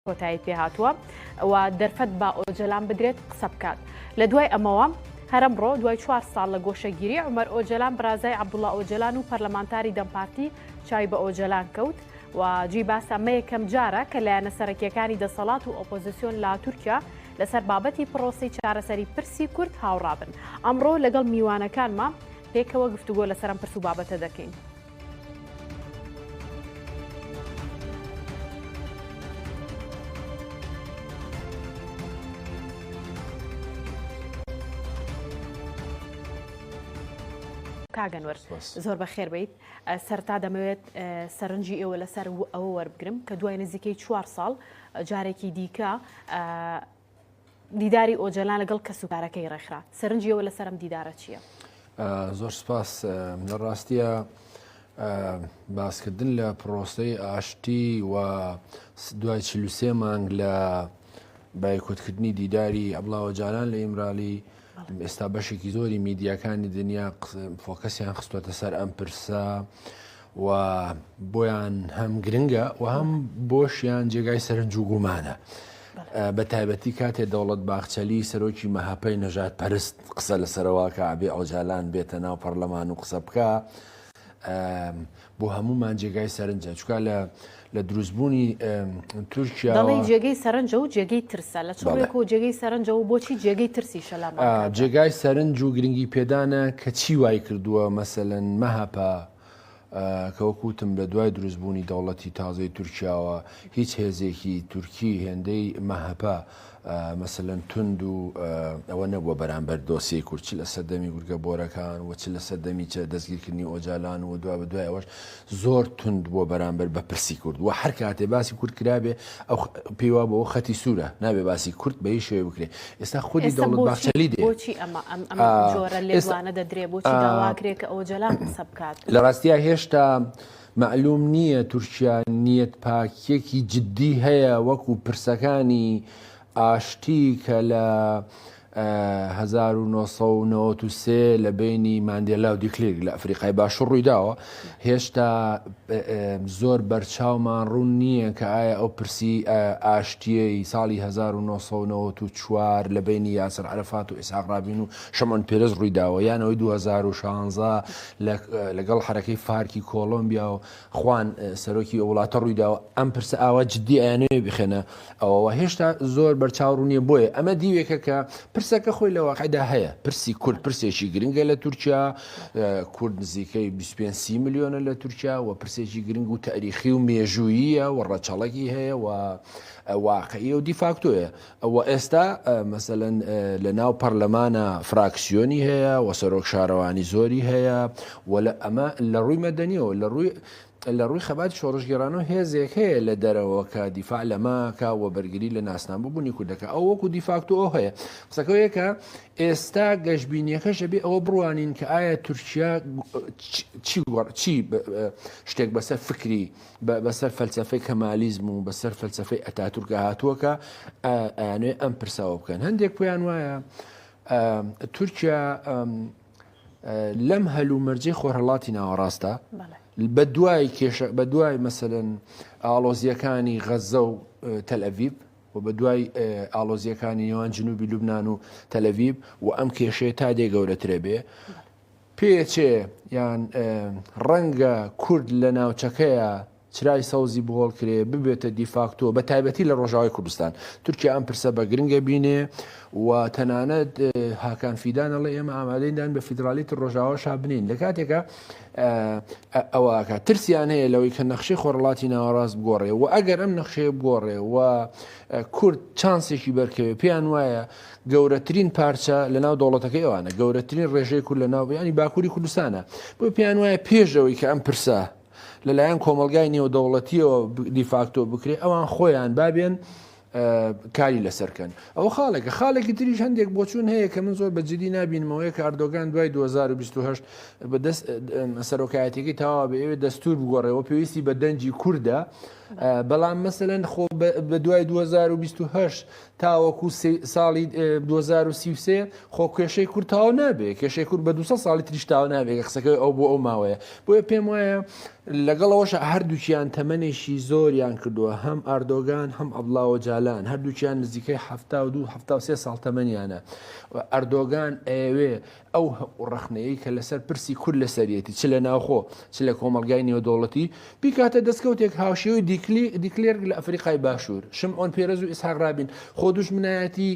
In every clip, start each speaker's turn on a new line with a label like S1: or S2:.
S1: کۆتایی پێهاتووە و دەرفەت بە ئۆجەلان بدرێت قسە بکات. لە دوای ئەمەوە هەر ئەمڕۆ دوای چوار ساڵ لە گۆشەگیری عومەر ئۆجەلان برازای عەبدوڵا ئۆجەلان و پەرلەمانتاری دەم پارتی چاوی بە ئۆجەلان کەوت و جێی باسە ئەمە یەکەم جارە کە لایەنە سەرەکییەکانی دەسەڵات و ئۆپۆزیسیۆن لە تورکیا لەسەر بابەتی پڕۆسەی چارەسەری پرسی کورد هاوڕابن. ئەمڕۆ لەگەڵ میوانەکانما پێکەوە گفتوگۆ لەسەر ئەم پرس و بابەتە دەکەین. کاک ئەنوەر زۆر بەخێر بیت سەرتا دەمەوێت سەرنجی ئێوە لەسەر ئەوە وەربگرم کە دوای نزیکەی چوار ساڵ جارێکی دیکە دیداری ئۆجەلان لەگەڵ کەسوکارەکەی ڕێکخرا، سەرنجی ئێوە لەسەر ئەم دیدارە چییە؟
S2: زۆر سپاس. لە ڕاستیە باسکردن لە پرۆسەی ئاشتی و دوای 43 مانگ لە بایکۆتکردنی دیداری عەبدوڵا ئۆجالان لە ئیمرالی ئێستا بەشێکی زۆری میدیاکانی دنیا فۆکەسیان خستوەتە سەر ئەم پرسە و بۆیان هەم گرنگە و هەم بۆشیان جێگای سەرنج و گومانە. بە تایبەتی کاتێ دەوڵەت باخچەلی سەرۆکی مەهەپەی نەژاد پەرست قسە لەسەرەوە کە ئەبێ ئۆجالان بێتە ناو پەرلەمان و قسە بکە بۆ هەمومان جێگای سەرنجە چکا لە لە دروستبوونی تورکیا
S1: دەڵێی جێگەی سەرنجە و جێگەی ترسە لە چ ڕوویەکەوە جێگەی سەرنجە و بۆچی جێگەی ترسیشە لە
S2: جێگای سەرنج و گرنگی پێدانە کە چی وای کردووە مەسەلەن مەهەپە کە وەکو وتم لە دوای دروستبوونی دەوڵەتی تازەی تورکیاوە هیچ هێزێکی تورکی هێندەی مەهەپە مەسەلەن توند و ئەوە نەبووە بەرامبەر دۆسیەی کورد چ لە سەردەمی گورگە بۆرەکان و چ لە سەردەمی چ دەستگیرکردنی ئۆجالان و دوا بە دوای ئەوەش زۆر توند بووە بەرامبەر بە پرسی کورد و هەر کاتێ باسی کورد کرابێ ئەو پێی وابوو ئەو خەتی سوورە نابێ باسی کورد بە هیچ شێوەیەک بکرێ ئێستا خودی
S1: ئێستا
S2: دەوڵەت
S1: بۆچی
S2: باخچەلی دێ
S1: بۆچی ئەمە ئەم ئەم جۆرە
S2: ئێستا
S1: لێدوانە دەدرێ بۆچی داواکرێ کە ئۆجەلان قسە بکات؟
S2: لە ڕاستیا هێشتا مەعلوم نییە تورکیا نیەت پاکیەکی جدی هەیە وەکو پرسەکانی ئاشتی کە لە 1993 لە بەینی ماندێلا و دیکلیرک لە ئەفریقای باشوور ڕوویداوە هێشتا زۆر بەرچاومان ڕوون نییە کە ئایا ئەو پرسی ئاشتیەی ساڵی 1994 لە بەینی یاسر عەرەفات و ئیسحاق ڕابین و شەمعون پێرز ڕوویداوە یان ئەوەی 2016 لەگەڵ حەرەکەی فارکی کۆڵۆمبیا و خوان سەرۆکی ئەو وڵاتە ڕوویداوە ئەم پرسە ئاوا جدی ئەیانەوێ بخێنە ئەوەوە هێشتا زۆر بەرچاو ڕوونیە بۆیە ئەمە دیوێکە کە پرسەکە خۆی لە واقعدا هەیە پرسی کورد پرسێکی گرنگە لە تورکیا کورد نزیکەی 25 سی ملیۆنە لە تورکیا و پرسێکی گرنگ و تاریخی و مێژوویە و ڕەچەڵەکی هەیە و واقعیە و دیفاکتۆیە و ئێستا مەسەلەن لە ناو پەرلەمانە فراکسیۆنی هەیە و سەرۆک شارەوانی زۆری هەیە و لە ئەمە لە ڕووی مەدەنیەوە لە ڕووی لە ڕووی خەباتی شۆڕشگێڕانەوە هێزێک هەیە لە دەرەوە کە دیفاع لەمەکە و بەرگری لە ناسنامە بوونی کوردەکە ئەو وەکو دیفاکتۆ ئەو هەیە قسەکەوەیە کە ئێستا گەشببینیەکەش ئەبێ ئەوە بڕوانین کە ئایا تورکیا چی چی شتێک بەسەر فکری بەسەر فەلسەفەی کەمالیزم و بەسەر فەلسەفەی ئەتاتورکا هاتووە کە ئەیانەوێ ئەم پرسەوە بکەن هەندێک پێیان وایە تورکیا لەم هەلومەرجەی خۆرهەڵاتی ناوەڕاستە بە دوای کێشە بە دوای مەسەلەن ئاڵۆزیەکانی غەزە و تەلئەڤیب و بە دوای ئاڵۆزیەکانی نێوان جنوبی لوبناان و تەلەڤیب و ئەم کێشەیە تا دێ گەورەترە بێ پێچێ یان ڕەنگە کورد لە ناوچەکەیە چرای سەوزی بۆ هەڵکرێ ببێتە دیفاکتۆ بە تایبەتی لە ڕۆژاوای کوردستان تورکیا ئەم پرسە بە گرنگە بینێ و تەنانەت هاکان فیدان ئەڵێ ئێمە ئامادەین دان بە فیدرالیتی ڕۆژاواشا بنین لە کاتێکا ئەوەکە ترسیان هەیە لەوەی کە نەخشەی خۆرهەڵاتی ناوەڕاست بگۆڕێ و ئەگەر ئەم نەخشەیە بگۆڕێ و کورد چانسێکی بەرکەوێ پێیان وایە گەورەترین پارچە لە ناو دەوڵەتەکەی ئەوانە گەورەترین ڕێژەی کورد لە ناو ینی باکووری کوردستانە بۆ پێیان وایە پێشەوەی کە ئەم پرسە لەلایەن کۆمەڵگای نێودەوڵەتیەوە دیفاکتۆ بکرێ ئەوان خۆیان بابێن کاری لەسەرکەن ئەو خاڵێکە خاڵێکی تریش هەندێک بۆچوون هەیە کە من زۆر بە جدی نابینمەوەی کە ئەردۆگان دوای 2028 بەدەست سەرۆکایەتەکەی تەواو بێ ئەوێ دەستور بگۆڕێەوە پێویستی بە دەنگی کوردە بەڵام مەسەلەن خۆ بە دوای 2028 تاوەکو ساڵی 2033 خۆ کێشەی کورد تەواو نابێ کێشەی کورد بە 200 ساڵی تریش تەواو نابێ کە قسەکەی ئەو بۆ ئەو ماوەیە بۆیە پێم وایە. لەگەڵ ئەوەشا هەردووکیان تەمەنێکی زۆریان کردووە، هەم ئەردۆگان هەم عەبدوڵا ئۆجالان، هەردووکیان نزیکەی 72 73 ساڵ تەمەنیانە. ئەردۆگان ئەیەوێ ئەو ڕەخنەیەی کە لەسەر پرسی کورد لەسەریەتی چ لە ناوخۆ چ لە کۆمەڵگای نێودەوڵەتی بیکاتە دەستکەوتێک هاوشێوەی دیکلی دیکلێرک لە ئەفریقای باشوور، شمعۆن پێرەز و ئیسحاق ڕابین خۆ دوژمنایەتی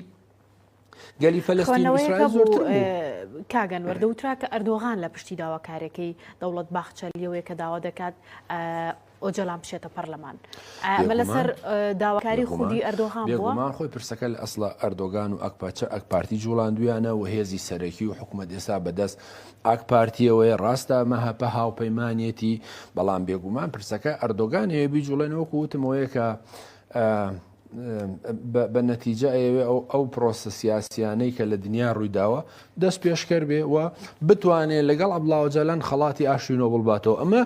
S2: گەلی فەلەستین و
S1: خوێندنەوەیەک
S2: ئیسرائیل
S1: هەبوو
S2: زۆرتر بوو.
S1: کاک ئەنوەر دەوترا کە ئەردۆغان لە پشتی داواکاریەکەی دەوڵەت باخچەلیەوەیە کە داوا دەکات ئۆجەلان بچێتە پەرلەمان. ئەمە
S2: بێگومان
S1: لەسەر داواکاری
S2: بێگومان
S1: خودی ئەردۆغان بووە؟
S2: بێگومان خۆی پرسەکە لە ئەسڵا ئەردۆگان و ئاکپارچە ئاکپارتی جوڵاندویانە و هێزی سەرەکی و حکومەت ئێستا بەدەست ئاکپارتیەوەیە ڕاستە مەهەپە هاوپەیمانێتی بەڵام بێگومان پرسەکە ئەردۆگان ئەیەوێ بیجوڵێنێ وەکو وتم ئەوەیە کە بە نەتیجە ئەیەوێ ئەو ئەو پرۆسە سیاسیانەی کە لە دنیا ڕوویداوە دەست پێشکەر بێ و بتوانێ لەگەڵ عەبدوڵا ئۆجالان خەڵاتی ئاشتی نۆبڵ باتەوە ئەمە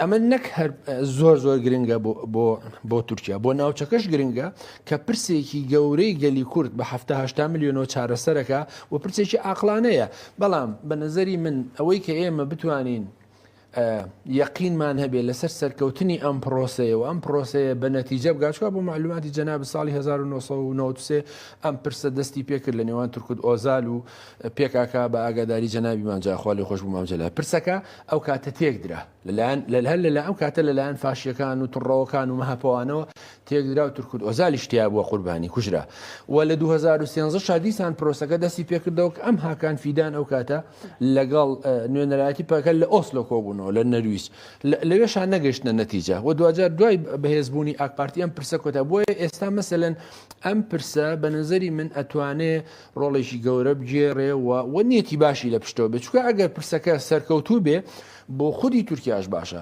S2: ئەمە نەک هەر زۆر زۆر گرنگە بۆ بۆ بۆ تورکیا بۆ ناوچەکەش گرنگە کە پرسێکی گەورەی گەلی کورد بە 70 ملیۆنەوە چارەسەرەکە و پرسێکی عاقڵانەیە بەڵام بە نظری من ئەوەی کە ئێمە بتوانین یەقینمان هەبێ لەسەر سەرکەوتنی ئەم پرۆسەیە و ئەم پرۆسەیە بە نەتیجە بگات، چونکە بۆ مەعلوماتی جەنابت ساڵی 1993 ئەم پرسە دەستی پێکرد لە نێوان تورکوت ئۆزال و پێکاکا بە ئاگاداری جەنابی مام جا خوا لێ خۆش بوو مام جەلال پرسەکە ئەو کاتە تێکدرا لەلایەن هەر لەلا ئەم کاتە لەلایەن فاشیەکان و توندڕەوەکان و مەهەپەوانەوە تێکدرا و تورکوت ئۆزالیش تیا بووە قوربانی کوژرا و لە 2013 شا دیسان پرۆسەکە دەستی پێکردەوە کە ئەم هاکان فیدان ئەو کاتە لەگەڵ نوێنەرایەتی پەکەکە لە ئۆسلۆ کۆبوونەوە لە نەرویج لەوێشا نەگەیشتنە نەتیجە و دواجار دوای بەهێزبوونی ئاک پارتی ئەم پرسە کۆتا بۆیە ئێستا مەسەلەن ئەم پرسە بە نظری من ئەتوانێ ڕۆڵێکی گەورە بگێڕێ و و نیەتی باشی لە پشتەوە بێت چونکە ئەگەر پرسەکە سەرکەوتوو بێ بۆ خودی تورکیاش باشە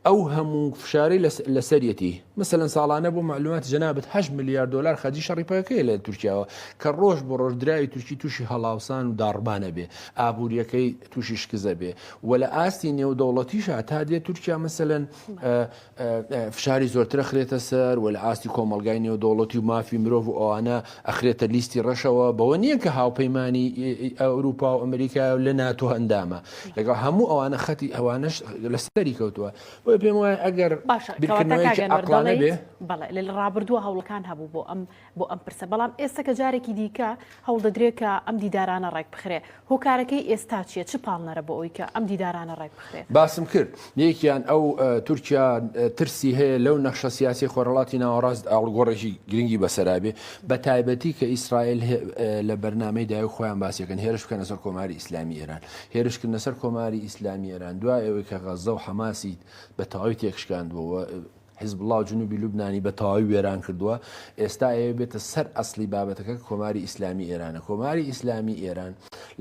S2: ئەو هەموو فشارەی لەسەریەتی مەسەلەن ساڵانە بۆ مەعلوماتی جەنابت هەشت ملیار دۆلار خەرجی شەڕی پەکەکەیە لە تورکیاوە کە ڕۆژ بۆ ڕۆژ دراوی تورکی تووشی هەڵاوسان و داڕمان ئەبێ ئابووریەکەی تووشی شکزە بێ و لە ئاستی نێودەوڵەتیشا تا دێ تورکیا مەسەلەن فشاری زۆرتر ئەخرێتە سەر و لە ئاستی کۆمەڵگای نێودەوڵەتی و مافی مرۆڤ و ئەوانە ئەخرێتە لیستی ڕەشەوە بەوە نییە کە هاوپەیمانی ئەوروپا و ئەمریکا و لە ناتۆ ئەندامە لەگەڵ هەموو ئەوانە خەتی ئەوانەش لەسەری کەوتووە بۆیە پێم وایە ئەگەر
S1: باشە کەواتە
S2: بیرکردنەوەیەکی
S1: کاک ئەنوەر
S2: عەقڵانە
S1: دەڵێیت
S2: بێ
S1: بەڵێ لە ڕابردووە هەوڵەکان هەبوو بۆ ئەم بۆ ئەم پرسە بەڵام ئێستا کە جارێکی دیکە هەوڵ دەدرێت کە ئەم دیدارانە ڕێک بخرێ هۆکارەکەی ئێستا چییە چ پاڵنەرە بۆ ئەوی کە ئەم دیدارانە ڕێک بخرێ؟
S2: باسم کرد یەکیان ئەو تورکیا ترسی هەیە لەو نەخشە سیاسی خۆرهەڵاتی ناوەڕاست ئاڵوگۆڕێکی گرنگی بەسەرا بێ بە تایبەتی کە ئیسرائیل لە بەرنامەی دایک خۆیان باسیەکەن هێرش بکەنە سەر کۆماری ئیسلامی ئێران هێرشکردنە سەر کۆماری ئیسلامی ئێران دوای ئەوەی کە غەززە و حەماسی بە تەواوی تێکشکاندووە و حیزبوڵڵا و جنوبی لوبنانی بە تەواوی وێران کردووە، ئێستا ئەیەوێ بێتە سەر ئەسڵی بابەتەکە کە کۆماری ئیسلامی ئێرانە. کۆماری ئیسلامی ئێران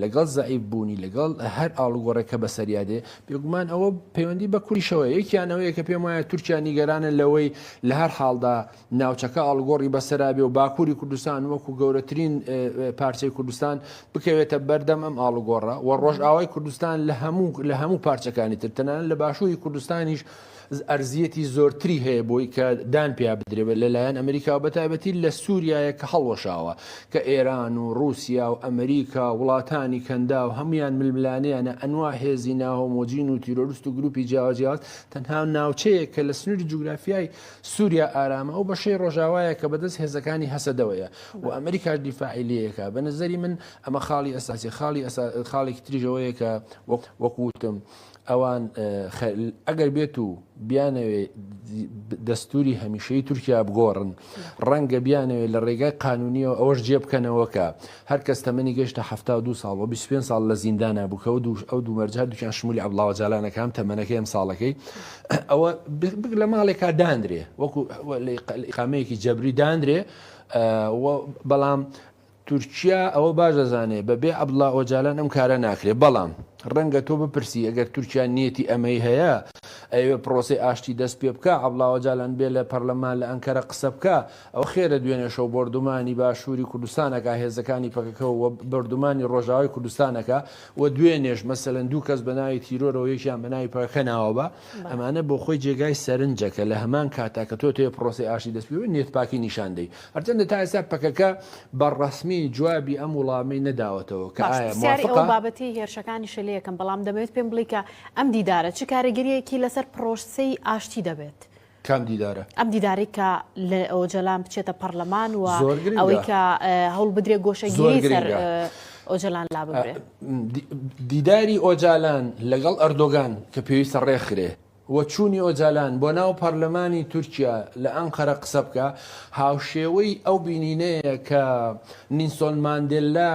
S2: لەگەڵ زەعیف بوونی، لەگەڵ هەر ئاڵوگۆڕێک کە بەسەریا دێ، بێگومان ئەوە پەیوەندی بە کوردیشەوە هەیە. یەکیان ئەوەیە کە پێم وایە تورکیا نیگەرانە لەوەی لە هەر حاڵدا ناوچەکە ئاڵوگۆڕی بەسەرا بێ و باکووری کوردستان وەکو گەورەترین پارچەی کوردستان بکەوێتە بەردەم ئەم ئاڵوگۆڕە و ڕۆژئاوای کوردستان لە هەموو لە هەموو پارچەکانی تر تەنانەت لە باشووری کوردستانیش ئەرزیەتی زۆرتری هەیە بۆی کە دان پیا بدرێ لەلایەن ئەمریکا و بەتایبەتی لە سووریایە کە هەڵوەشاوە کە ئێران و ڕووسیا و ئەمریکا و وڵاتانی کەنداو هەموویان ململانێیانە ئەنوا هێزی ناهۆمۆجین و تیرۆرست و گروپی جیاواز تەنها ناوچەیەک کە لە سنووری جوگرافیای سووریا ئارامە ئەو بەشەی ڕۆژاوایە کە بەدەست هێزەکانی هەسەدەوەیە و ئەمریکاش دیفاعی لێیەکا بە نەزەری من ئەمە خاڵی ئەساسی خاڵی خاڵێکی تریش ئەوەیە کە وەکو وتم ئەوان ئەگەر بێت و بیانەوێ دەستوری هەمیشەی تورکیا بگۆڕن ڕەنگە بیانەوێ لە ڕێگای قانونیەوە ئەوەش جێ بکەنەوە کە هەر کەس تەمەنی گەشتە 72 ساڵ و 25 ساڵ لە زیندانە بوو کە ئەو دوو مەرجە هەردووکیان شمولی عەبدوڵا ئۆجالانەکە هەم تەمەنەکەی هەم ساڵەکەی ئەوە لە ماڵێکا دانرێ وەکو لە ئیقامەیەکی جەبری دانرێ بەڵام تورکیا ئەوە باش دەزانێ بە بێ عەبدوڵا ئۆجالان ئەم کارە ناکرێ، بەڵام ڕەنگە تۆ بپرسی ئەگەر تورکیا نیەتی ئەمەی هەیە، ئەیەوێ پڕۆسەی ئاشتی دەست پێ بکا، عەبدوڵا ئۆجالان بێ لە پەرلەمان لە ئەنکەرە قسە بکا، ئەوە خێرە دوێنێ شەو بۆردومانی باشووری کوردستان ئەکا هێزەکانی پەکەکە و بۆردومانی ڕۆژاوای کوردستان ئەکا و دوێنێش مەسەلەن دوو کەس بە ناوی تیرۆرەوە یەکیان بە ناوی پەکەکە ناوە بە ئەمانە بۆ خۆی جێگای سەرنجە کە لە هەمان کاتا کە تۆ تەوێ پڕۆسەی ئاشتی دەست پێ بکەی نیەتپاکی نیشان دەی. هەرچەندە تا ئێستا پەکەکە بە ڕەسمی جوابی ئەم وڵامەی نەداوەتەوە کە
S1: باش
S2: ئایا
S1: پرسیاری ئەو
S2: موافقە؟
S1: بابەتەی هێرشەکانیشە لێ. لێکەم بەڵام دەمەوێت پێم بڵێی کە ئەم دیدارە چ کاریگەرییەکی لەسەر پرۆسەی ئاشتی دەبێت؟
S2: کام دیدارە؟
S1: ئەم دیدارەی کە لە ئۆجەلان بچێتە پەرلەمان و ئەوەی کە هەوڵ بدرێ گۆشەگیری سەر ئۆجەلان لاببرێ.
S2: دیداری ئۆجالان لەگەڵ ئەردۆگان کە پێویستە ڕێکخرێ و چوونی ئۆجالان بۆ ناو پەرلەمانی تورکیا لە ئەنقەرە قسە بکا هاوشێوەی ئەو بینینەیە کە نینسۆن ماندێلا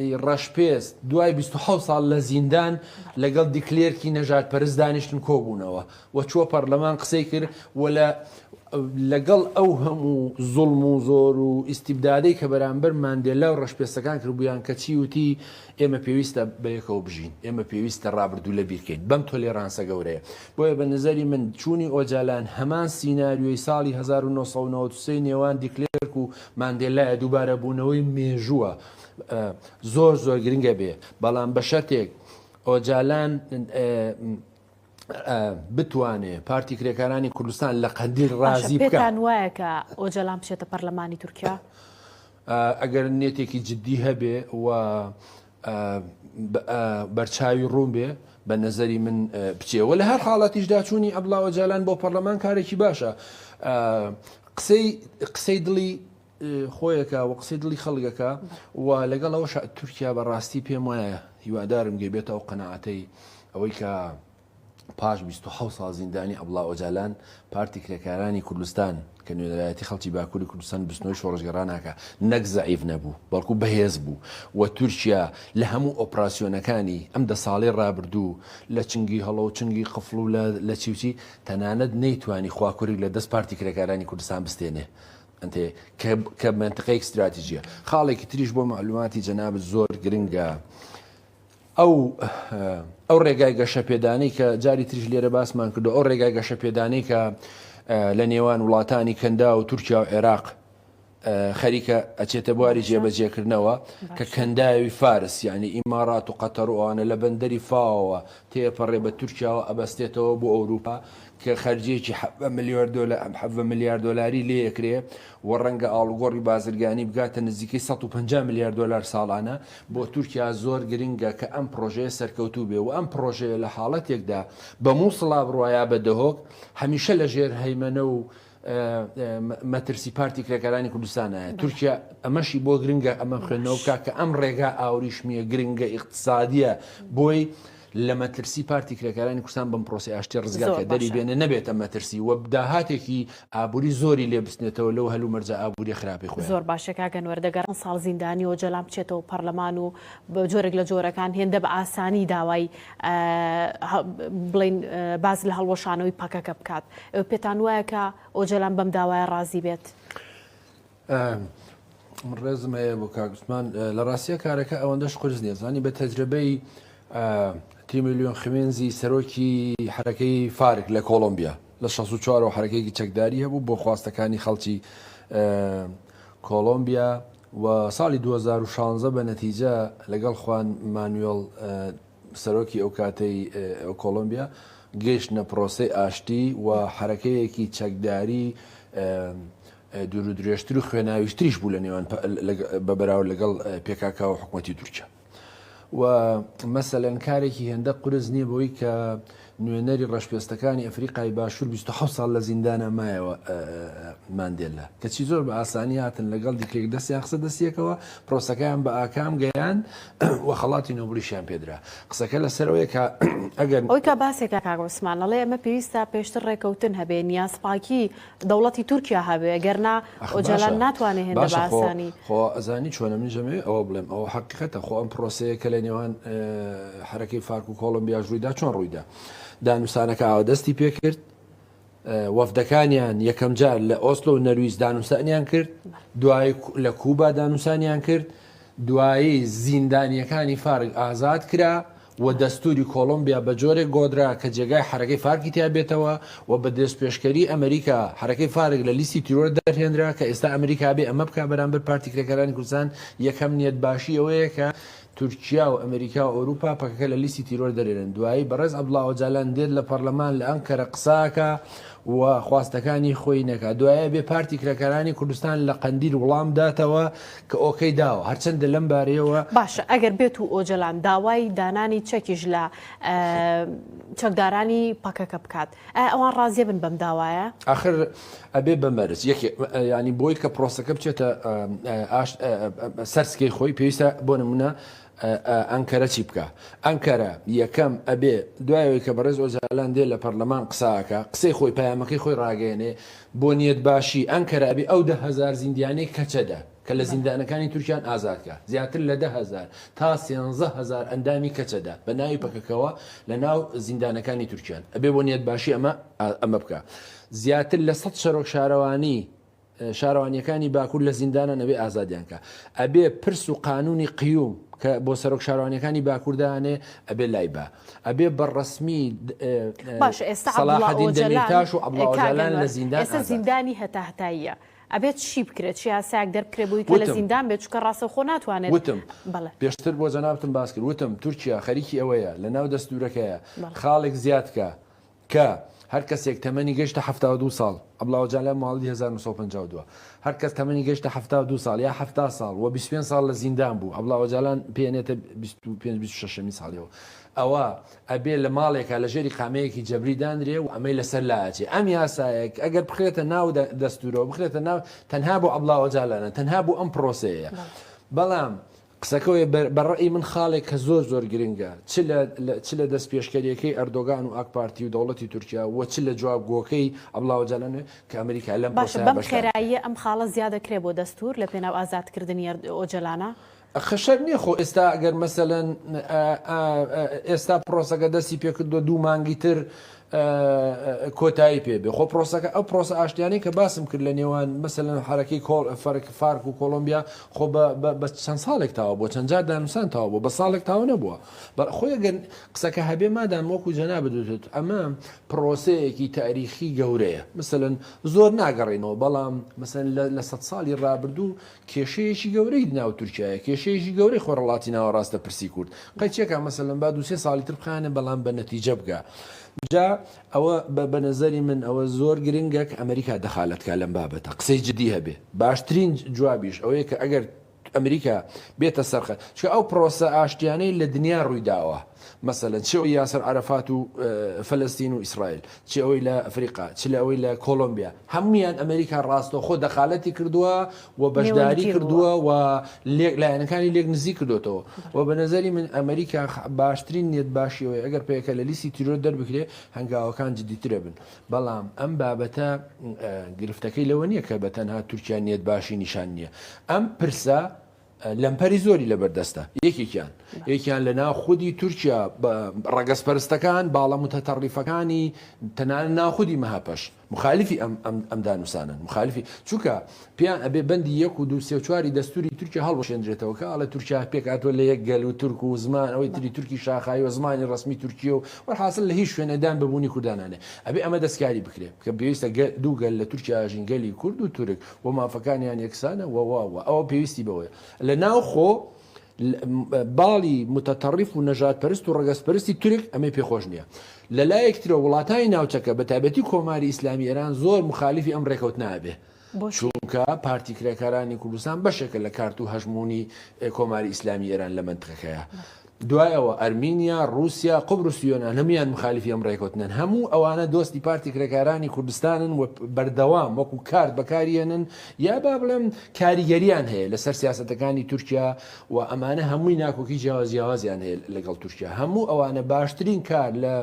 S2: ی ڕەشپێست دوای 27 ساڵ لە زیندان لەگەڵ دیکلێرکی نەژادپەرست دانیشتن کۆبوونەوە و چووە پەرلەمان قسەی کرد و لە لەگەڵ ئەو هەموو زوڵم و زۆر و ئیستیبدادەی کە بەرامبەر ماندێلا و ڕەشپێستەکان کردبوویان کەچی وتی ئێمە پێویستە بەیەکەوە بژین، ئێمە پێویستە ڕابردوو لەبیر کەین بەم تۆلێرانسە گەورەیە. بۆیە بە نەزەری من چوونی ئۆجالان هەمان سیناریۆی ساڵی 1993 نێوان دیکلێرک و ماندێلایە، دووبارەبوونەوەی مێژووە. زۆر زۆر گرنگە بێ، بەڵام بە شەرتێک ئۆجالان بتوانێ پارتی کرێکارانی کوردستان لە قەندیل ڕازی بکا.
S1: پێتان وایە کە ئۆجەلان بچێتە پەرلەمانی تورکیا؟
S2: ئەگەر نێتێکی جددی هەبێ و بەرچاوی ڕوون بێ بە نەزەری من بچێ و لە هەر حاڵەتیشدا چوونی عەبدوڵا ئۆجالان بۆ پەرلەمان کارێکی باشە. قسەی قسەی دڵی خۆیەکە و قسەی دڵی خەڵکەکە و لەگەڵ ئەوەش تورکیا بە ڕاستی پێم وایە هیوادارم گەیبێتە ئەو قەناعەتەی ئەوەی کە پاش 27 ساڵ زیندانی عەبدوڵا ئۆجالان پارتی کرێکارانی کوردستان کە نوێنەرایەتی خەڵکی باکووری کوردستان بزوتنەوەی شۆڕشگێڕان ناکا نەک زەعیف نەبوو بەڵکو بەهێز بوو و تورکیا لە هەموو ئۆپراسیۆنەکانی ئەم دە ساڵەی ڕابردوو لە چنگی هەڵۆ و چنگی قفڵ و لە چی و چی تەنانەت نەیتوانی خواکورک لە دەست پارتی کرێکارانی کوردستان بستێنێ ئەنتێ کە کە مەنتقەیەک ستراتیجیە. خاڵێکی تریش بۆ مەعلوماتی جەنابت زۆر گرنگە ئەو ئەو ڕێگای گەشەپێدانەی کە جاری تریش لێرە باسمان کردو ئەو ڕێگای گەشەپێدانەی کە لە نێوان وڵاتانی کەندا و تورکیا و عێراق خەریکە ئەچێتە بواری جێبەجێکردنەوە کە کەنداوی فارس یعنی ئیمارات و قەتەر و ئەوانە لە بەندەری فاوەوە تێپەڕێ بە تورکیاوە ئەبەستێتەوە بۆ ئەوروپا کە خەرجیەکی حەڤە ملیۆر دۆلا حەڤە ملیار دۆلاری لێ ئەکرێ و ڕەنگە ئاڵوگۆڕی بازرگانی بگاتە نزیکەی 150 ملیار دۆلار ساڵانە، بۆ تورکیا زۆر گرنگە کە ئەم پڕۆژەیە سەرکەوتوو بێ و ئەم پڕۆژەیە لە حاڵەتێکدا بە موسڵا بڕوا یا بە دهۆک هەمیشە لە ژێر هەیمەنە و مەترسی پارتی کرێکارانی کوردستانایە. تورکیا ئەمەشی بۆ گرنگە ئەمە خوێندنەوە بکا کە ئەم ڕێگا ئاوریشمیە گرنگە ئیقتسادیە بۆی لە مەترسی پارتی کرێکارانی کوردستان بەم پرۆسەی ئاشتی ڕزگار
S1: زۆر
S2: کە دەری
S1: باشە.
S2: بێنێ نەبێتە مەترسی و داهاتێکی ئابووری زۆری لێ بسنێتەوە لەو هەلومەرجە ئابووریە خراپەی خۆیان.
S1: زۆر باشە کاک ئەنوەر دەگەڕ ساڵ زیندانی ئۆجەلان بچێتەوە پەرلەمان و بە جۆرێک لە جۆرەکان هێندە بە ئاسانی داوای بڵێین باس لە هەڵوەشانەوەی پەکەکە بکات ئێوە پێتان وایە کە ئۆجەلان بەم داوایە ڕازی بێت؟
S2: من ڕێزم هەیە بۆ کاک عوسمان لە ڕاستیە کارەکە ئەوەندەش قورس نییە زانی بە تەجربەی تیمیلیۆن خمێنزی سەرۆکی حرەکەی فارک لە کۆڵۆمبیا لە 64 و حرەکەیەکی چەکداری هەبوو بۆ خواستەکانی خەڵکی کۆڵۆمبیا و ساڵی 2016 بە نەتیجە لەگەڵ خوان مانوێڵ سەرۆکی ئەو کاتەی کۆڵۆمبیا گەیشتنە پرۆسەی ئاشتی و حرەکەیەکی چەکداری دوورودرێژتر و خوێناویشتریش بوو لە نێوان بە بەراورد لەگەڵ پێکاکا و حکوومەتی تورکیا. و مەسەلەن کارێکی هێندە قورس نییە بەوەی کە نوێنەری ڕەشپێستەکانی ئەفریقای باشوور 27 ساڵ لە زیندانە مایەوە ماندێلا کەچی زۆر بە ئاسانی هاتن لەگەڵ دیکلێک دەستیان خستە دەستیەکەوە پرۆسەکەیان بە ئاکام گەیان و خەڵاتی نۆبڵیشیان پێدرا قسەکە لەسەر ئەوەیە کە ئەگەر
S1: ئەوەی کە باسێکە کاک عوسمان ئەڵێ ئەمە پێویستە پێشتر ڕێکەوتن هەبێ نیازپاکی دەوڵەتی تورکیا هەبێ گەرنا ئۆجالان ناتوانێ هێندە بە ئاسانی.
S2: خۆ ئەزانی چۆنە منیش ئەمەوێ ئەوە بڵێم ئەوە حەقیقەتە خۆ ئەم پرۆسەیە کە لە نێوان حەرەکەی فارک و کۆڵۆمبیاش ڕوویدا چۆن ڕوویدا دانوسانەکە ئاوا دەستی پێکرد وەفدەکانیان یەکەم جار لە ئۆسلۆ و نەرویج دانوسانیان کرد دوای لە کوبا دانوسانیان کرد دوایی زیندانیەکانی فارک ئازاد کرا و دەستوری کۆڵۆمبیا بە جۆرێک گۆدرا کە جێگای حەرەکەی فارکی تیا بێتەوە و بە دەستپێشکەری ئەمریکا حەرەکەی فارک لە لیستی تیرۆر دەرهێنرا کە ئێستا ئەمریکا بێ ئەمە بکا بەرامبەر پارتی کرێکارانی کوردستان یەکەم نیەت باشی ئەوەیە کە تورکیا و ئەمریکا و ئەوروپا پەکەکە لە لیستی تیرۆر دەرێنن دوایی بەڕێز عەبدوڵا ئۆجالان دێت لە پەڕلەمان لە ئەنکەرە قسە ئەکا. و خواستەکانی خۆی نەکا دوایە بێ پارتی کرێکارانی کوردستان لە قەندیل وڵام داتەوە کە ئۆکەی داوە هەرچەندە لەم بارەیەوە
S1: باشە ئەگەر بێت و ئۆجەلان داوای دانانی چەکیش لە چەکدارانی پەکەکە بکات ئایا ئەوان ڕازیە بن بەم داوایە؟
S2: ئاخر ئەبێ بە مەرج یەکێ ینی بۆی کە پرۆسەکە بچێتە سەر سکەی خۆی پێویستە بۆ نمونە ئەنکەرە چی بکا؟ ئەنکەرە یەکەم ئەبێ دوای ئەوەی کە بەڕێز ئۆجالان دێ لە پەرلەمان قسە ئەکا قسەی خۆی پەیامەکەی خۆی ڕاگەیەنێ بۆ نیەت باشی ئەنکەرە ئەبێ ئەو 10,000 زیندیانەی کەچەدە کە لە زیندانەکانی تورکیان ئازاد کا زیاتر لە 10,000 تا 13,000 ئەندامی کەچەدە بە ناوی پەکەکەوە لە ناو زیندانەکانی تورکیان ئەبێ بۆ نیەت باشی ئەمە ئەمە بکا زیاتر لە 100 سەرۆک شارەوانی شارەوانیەکانی باکور لە زیندانان ئەبێ ئازادیان کا ئەبێ پرس و قانونی قیوم کە بۆ سەرۆک شارەوانیەکانی باکور دانێ ئەبێ لای با ئەبێ بە ڕەسمی
S1: باشە ئێستا
S2: سەڵاحەدین دەمیرتاش و عەبدوڵا ئۆجالان لە زیندان
S1: ئێستا زیندانی هەتا هەتاییە ئەبێت چی بکرێت چی یاسایەک دەربکرێت بۆی کە لە زیندان بێت چونکە ڕاستەوخۆ ناتوانێت
S2: وتم
S1: بەڵێ
S2: پێشتر بۆ جەنابتم باس کرد وتم تورکیا خەریکی ئەوەیە لە ناو دەستورەکەیە خاڵێک زیاد کە کە هەر کەسێک تەمەنی گەیشتە 72 ساڵ، عەبدوڵا ئۆجالان موالیدی 1952، هەر کەس تەمەنی گەیشتە 72 ساڵ یا 70 ساڵ و 25 ساڵ لە زیندان بوو، عەبدوڵا ئۆجالان پێ ئەنێتە 25 26 ەمین ساڵیەوە، ئەوە ئەبێ لە ماڵێکا لە ژێر ئیقامەیەکی جەبری دانرێ و ئەمەی لەسەر لائەچێ. ئەم یاسایە ئەگەر بخرێتە ناو دەستوورەوە، بخرێتە ناو تەنها بۆ عەبدوڵا ئۆجالانە، تەنها بۆ ئەم پرۆسەیەیە. بەڵام قسەکەوەیە بە ڕەئی من خاڵێک کە زۆر زۆر گرنگە چ لە چ لە دەستپێشکەریەکەی ئەردۆگان و ئاک پارتی و دەوڵەتی تورکیا و چ لە جوابگۆکەی عەبدوڵا ئۆجالان کە ئەمریکا لەم
S1: باشە
S2: پرۆسەیە
S1: بەم
S2: بەشدار بکات.
S1: خێراییە ئەم خاڵە زیاد دەکرێ بۆ دەستوور لە پێناو ئازادکردنی ئۆجەلانە؟
S2: ئەخە شەرت نیە خۆ ئێستا ئەگەر مەسەلەن ئێستا پرۆسەکە دەستی پێکردووە دوو مانگی تر کۆتایی پێ بێ خۆ پرۆسەکە ئەو پرۆسە ئاشتیانەی کە باسم کرد لە نێوان مەسەلەن حرەکەی کۆڵ فەرک فارک و کۆڵۆمبیا خۆ بە چەند ساڵێک تاوە بۆ چەند جار دانوسان تاوە بۆ بە ساڵێک تاوە نەبووە خۆی گەر قسەکە هەبێ مادام وەکو جەنابت وتت ئەمە پرۆسەیەکی تاریخی گەورەیە مثلەن زۆر ناگەڕێنەوە بەڵام مثلەن لە سە ساڵی ڕابردوو کێشەیەکی گەورەی ناو تورکیایە، کێشەیەکی گەورەی خۆرهەڵاتی ناوەڕاستە پرسی کورد. قەیچێکا مەسەلەن با دوو سێ ساڵی تر بخایەنێ بەڵام بە نەتیجە بگا. جا ئەوە بە بە نەزەری من ئەوە زۆر گرنگە کە ئەمریکا دەخالەت کا لەم بابەتە، قسەی جدی هەبێ. باشترین جوابیش ئەوەیە کە ئەگەر ئەمریکا بێتە سەر خەت، چونکە ئەو پرۆسە ئاشتیانەی لە دنیا ڕووی داوە، مەسەلەن چ ئەوەی یاسەر عەرەفات و فەلەستین و ئیسرائیل، چ ئەوەی لە ئەفریقا، چ لە ئەوەی لە کۆڵۆمبیا، هەموویان ئەمریکا ڕاستەوخۆ دەخالەتی کردووە و بەشداری کردووە و لێک لایەنەکانی لێک نزیک کردوێتەوە و بە نظری من ئەمریکا باشترین نیەت باشیەوەی ئەگەر پێکە لە لیستی تیرۆر دەربکرێ هەنگاوەکان جدیترە بن بەڵام ئەم بابەتە گرفتەکەی لەوە نییە کە بە تەنها تورکیا نیەت باشی نیشان نییە ئەم پرسە لەمپەری زۆری لەبەردەستە، یەکێکیان یەکیان لە ناو خودی تورکیا ڕەگەزپەرستەکان باڵە متەتەڕیفەکانی تەنانەت ناو خودی مەهەپەش مخالفی ئەم ئەم ئەم دانوسانن مخالفی چونکە پێیان ئەبێ بەندی یەک و دوو سێ و چواری دەستوری تورکیا هەڵوەشێندرێتەوە کە ئەڵێ تورکیا پێکهاتووە لە یەک گەل و تورک و زمان ئەوەی تری تورکی شاخاوی و زمانی ڕەسمی تورکیە و وەرحاسڵ لە هیچ شوێنێ دان بە بوونی کوردان نانێ ئەبێ ئەمە دەستکاری بکرێ کە پێویستە دوو گەل لە تورکیا ژین گەلی کورد و تورک و مافەکانیان یەکسانە و و و ئەوە پێویستی بەوەیە لە ناوخۆ باڵی متەتەڕیف و نەژادپەرست و ڕەگەزپەرستی تورک ئەمەی پێخۆش نییە. لە لایەک ترەوە وڵاتانی ناوچەکە بە تایبەتی کۆماری ئیسلامی ئێران زۆر مخالفی ئەم ڕێکەوتنە ئەبێ. چونکە پارتی کرێکارانی کوردستان بەشێکە لە کارت و هەژموونی کۆماری ئیسلامی ئێران لە مەنتقەکەیا. دوای ئەوە ئەرمینیا، ڕووسیا، قوبرس و یۆنان هەموویان موخالیفی ئەم ڕێکەوتنەن. هەموو ئەوانە دۆستی پارتی کرێکارانی کوردستانن و بەردەوام وەکو کارت بەکاریەنن یا با بڵێم کاریگەریان هەیە لەسەر سیاسەتەکانی تورکیا و ئەمانە هەمووی ناکۆکی جیاواز جیاوازیان هەیە لەگەڵ تورکیا. هەموو ئەوانە باشترین کار لە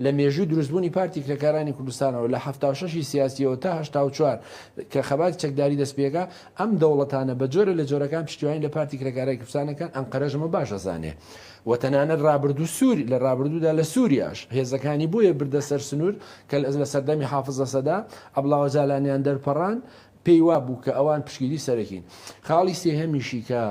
S2: لە مێژووی دروستبوونی پارتی کرێکارانی کوردستانەوە لە 76 ی سیاسیەوە تا 84 کە خەباتی چەکداری دەست پێکا ئەم دەوڵەتانە بە جۆرێ لە جۆرەکان پشتیوانی لە پارتی کرێکارانی کوردستان ئەکەن، ئەنقەرەش ئەمە باش ئەزانێ و تەنانەت ڕابردوو سوری لە ڕابردوودا لە سوریاش هێزەکانی بۆیە بردە سەر سنوور کە لە سەردەمی حافز ئەسەدا عەبدوڵا ئۆجالانیان دەرپەڕاند پێی وابوو کە ئەوان پشتگیری سەرەکین. خاڵی سێهەمیشی کە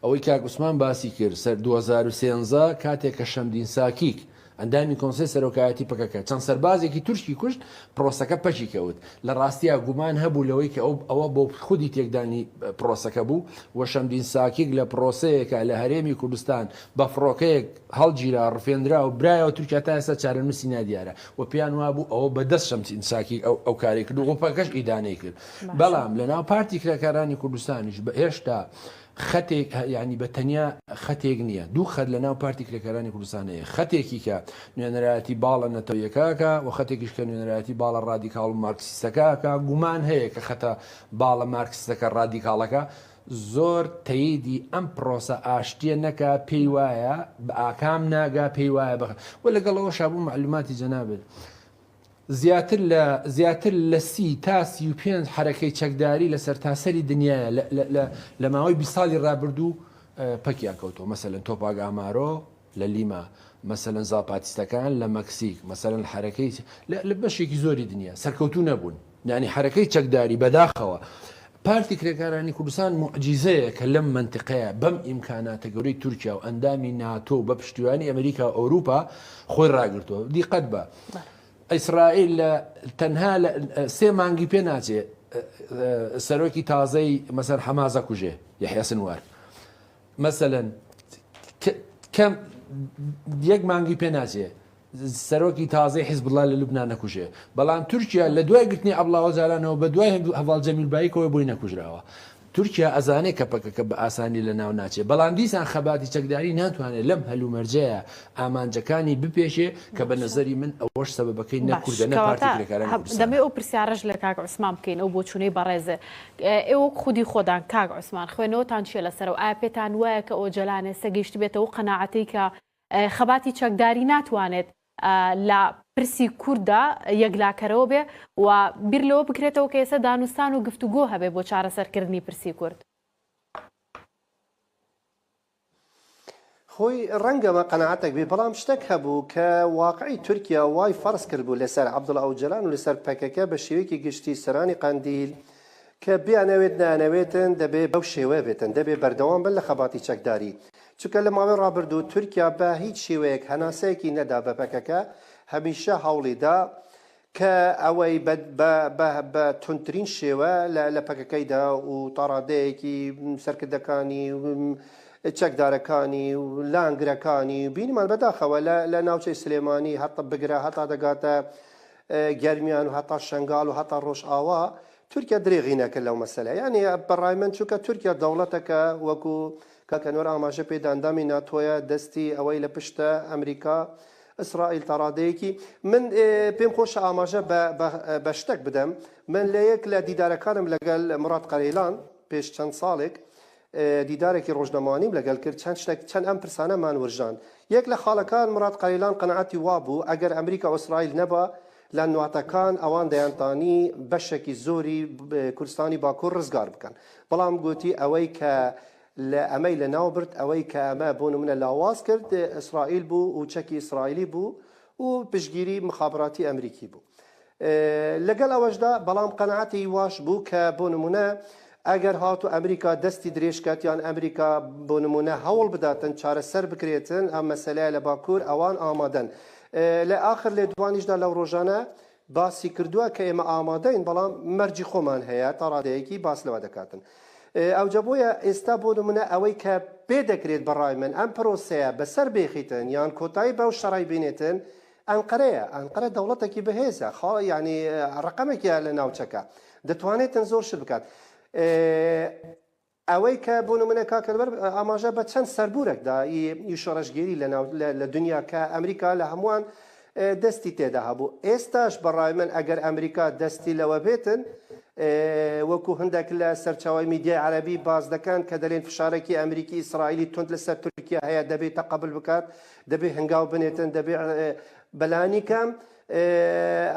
S2: ئەوەی کاک عوسمان باسی کرد سەر 2013 کاتێک کە شەمدین ساکیک. ئەندامی کۆنسەی سەرۆکایەتی پەکەکە چەند سەربازێکی تورکی کوشت، پرۆسەکە پەکی کەوت. لە ڕاستیا گومان هەبوو لەوەی کە ئەو ئەوە بۆ خودی تێکدانی پرۆسەکە بوو و شەمدین ساکیک لە پرۆسەیەکا لە هەرێمی کوردستان بە فڕۆکەیەک هەڵگیرا، ڕفێندرا و برایەوە تورکیا تا ئێستا چارەنووسی نادیارە و پێیان وابوو ئەوە بە دەست شەمدین ساکیک ئەو ئەو کارەی کرد و پەکەکەش ئیدانەی کرد. بەڵام لەناو پارتی کرێکارانی کوردستانیش بە هێشتا خەتێک یانی بە تەنیا خەتێک نییە، دوو خەت لە ناو پارتی کرێکارانی کوردستان هەیە، خەتێکی کە نوێنەرایەتی باڵە نەتەوییەکە ئەکا و خەتێکیش کە نوێنەرایەتی باڵە ڕادیکاڵ و مارکسیستەکە ئەکا، گومان هەیە کە خەتە باڵە مارکسیستەکە ڕادیکاڵەکە زۆر تەییدی ئەم پڕۆسە ئاشتییە نەکا، پێی وایە بە ئاکام ناگا، پێی وایە بە و لەگەڵ ئەوەشا بۆ مەعلووماتی جەنابت زیاتر لە زیاتر لە 30 تا 35 حەرەکەی چەکداری لە سەرتاسەری دنیایە لە لە لە لە ماوەی 20 ساڵی ڕابردوو پەکیان کەوتووە مەسەلەن تۆپاک ئامارۆ لە لیما مەسەلەن زاپاتیستەکان لە مەکسیک مەسەلەن حەرەکەی لە لە بەشێکی زۆری دنیا سەرکەوتوو نەبوون یانی حەرەکەی چەکداری بەداخەوە پارتی کرێکارانی کوردستان موعجیزەیە کە لەم مەنتقەیە بەم ئیمکاناتە گەورەی تورکیا و ئەندامی ناتۆ و بە پشتیوانی ئەمریکا و ئەوروپا خۆی ڕاگرتووە دیقەت بە ئیسرائیل لە تەنها لە سێ مانگی پێ ناچێ سەرۆکی تازەی مەسەر حەمازە کوژێ یحیا سنوار مەسەلەن کەم یەک مانگی پێ ناچێ سەرۆکی تازەی حیزبوڵڵا لە لوبنان نەکوژێ، بەڵام تورکیا لە دوای گرتنی عەبدوڵا ئۆجالانەوە بە دوای هەڤاڵ جەمیل بایکەوە بۆی نەکوژراوە. تورکیا ئەزانێ کە پەکەکە بە ئاسانی لە ناو ناچێ، بەڵام دیسان خەباتی چەکداری ناتوانێ لەم هەلومەرجەیا ئامانجەکانی بپێکێ کە بە نەزەری من ئەوەش سەبەبەکەی نە
S1: باش
S2: کوردە نە پارتی
S1: کەواتە
S2: کرێکارانی کوردستانە.
S1: دەمەوێ ئەو پرسیارەش لە کاک عوسمان بکەین ئەو بۆچوونەی بەڕێز ئێوە وەک خودی خۆتان کاک عوسمان خوێندنەوەتان چیە لەسەرەوە ئایا پێتان وایە کە ئۆجەلان ئێستا گەیشتبێتە ئەو قەناعەتەی کە خەباتی چەکداری ناتوانێت لە پرسی کورددا یەکلاکەرەوە بێ و بیر لەوە بکرێتەوە کە ئێستا دانوستان و گفتوگۆ هەبێ بۆ چارەسەرکردنی پرسی کورد؟
S3: خۆی ڕەنگە ئەمە قەناعەتێک بێ، بەڵام شتێک هەبوو کە واقعی تورکیا وای فەرز کردبوو لەسەر عەبدوڵا ئۆجەلان و لەسەر پەکەکە بە شێوەیەکی گشتی سەرانی قەندیل کە بیانەوێت نایانەوێتن دەبێ بەو شێوەیە بێتن، دەبێ بەردەوام بن لە خەباتی چەکداری. چونکە لە ماوەی ڕابردوو تورکیا بە هیچ شێوەیەک هەناسەیەکی نەدا بە پەکەکە، هەمیشە هەوڵی دا کە ئەوەی بە بە بە بە توندترین شێوە لە لە پەکەکەی دا و تا ڕادەیەکی سەرکردەکانی و چەکدارەکانی و لانگرەکانی بینیمان بەداخەوە لە لە ناوچەی سلێمانی هەتا بگرە هەتا دەگاتە گەرمیان و هەتا شەنگال و هەتا ڕۆژئاوا تورکیا درێغی نەکرد لەو مەسەلە یانی بەڕای من چونکە تورکیا دەوڵەتەکە وەکو کاک ئەنوەر ئاماژە پێدا ئەندامی ناتۆیە دەستی ئەوەی لە پشتە ئەمریکا ئیسرائیل تا ڕادەیەکی من پێم خۆشە ئاماژە بە شتێک بدەم من لە یەک لە دیدارەکانم لەگەل مڕاد قەرەیلان پێش چەند ساڵێک دیدارێکی ڕۆژنامەوانیم لەگەل کرد چەند شتێک چەند ئەم پرسانەمان ورژاند یەک لە خاڵەکان مڕاد قەرەیلان قەناعەتی وابوو ئەگەر ئەمریکا و ئیسرائیل نەبا لە نواتەکان ئەوان دەیانتانی بەشێکی زۆری کوردستانی باکوور ڕزگار بکەن بەڵام گوتی ئەوەی کە لە ئەمەی لە ناو برد ئەوەی کە ئەمە بۆ نمونە لاواز کرد ئیسرائیل بوو و چەکی ئیسرائیلی بوو و پشتگیری مخابراتی ئەمریکی بوو لەگەڵ ئەوەشدا بەڵام قەناعەتی واش بوو کە بۆ نمونە ئەگەر هاتوو ئەمریکا دەستی درێژ کات یان ئەمریکا بۆ نمونە هەوڵ بداتن چارەسەر بکرێتن ئەم مەسەلەیە لە باکوور ئەوان ئامادەن لە ئاخر لێدوانیشدا لەو ڕۆژانە باسی کردووە کە ئێمە ئامادەین بەڵام مەرجی خۆمان هەیە تا ڕادەیەکی باس لەوە دەکاتن ئەوجا بۆیە ئێستا بۆ نمونە ئەوەی کە پێ دەکرێت بەڕای من ئەم پرۆسەیە بەسەر بێخیتن یان کۆتایی بەو شەڕەی بینێتن ئەنقەرەیە، ئەنقەرە دەوڵەتێکی بەهێزە، خاڵ یانی ڕەقەمێکە لە ناوچەکە، دەتوانێتن زۆر شت بکات. ئەوەی کە بۆ نمونە کاک ئەنوەر ئاماژە بە چەند سەربورێک دا ی شۆڕشگێری لە ناو لە دنیا کە ئەمریکا لە هەمووان دەستی تێدا هەبوو. ئێستاش بە ڕای من ئەگەر ئەمریکا دەستی لەوە بێتن وەکو هەندێک لە سەرچاوەی میدیای عەرەبی باس دەکەن کە دەلێن فشارێکی ئەمریکی ئیسرائیلی توند لەسەر تورکیا هەیە دەبێ تەقەبول بکات دەبێ هەنگاو بنێتن، دەبێ بەلانی کەم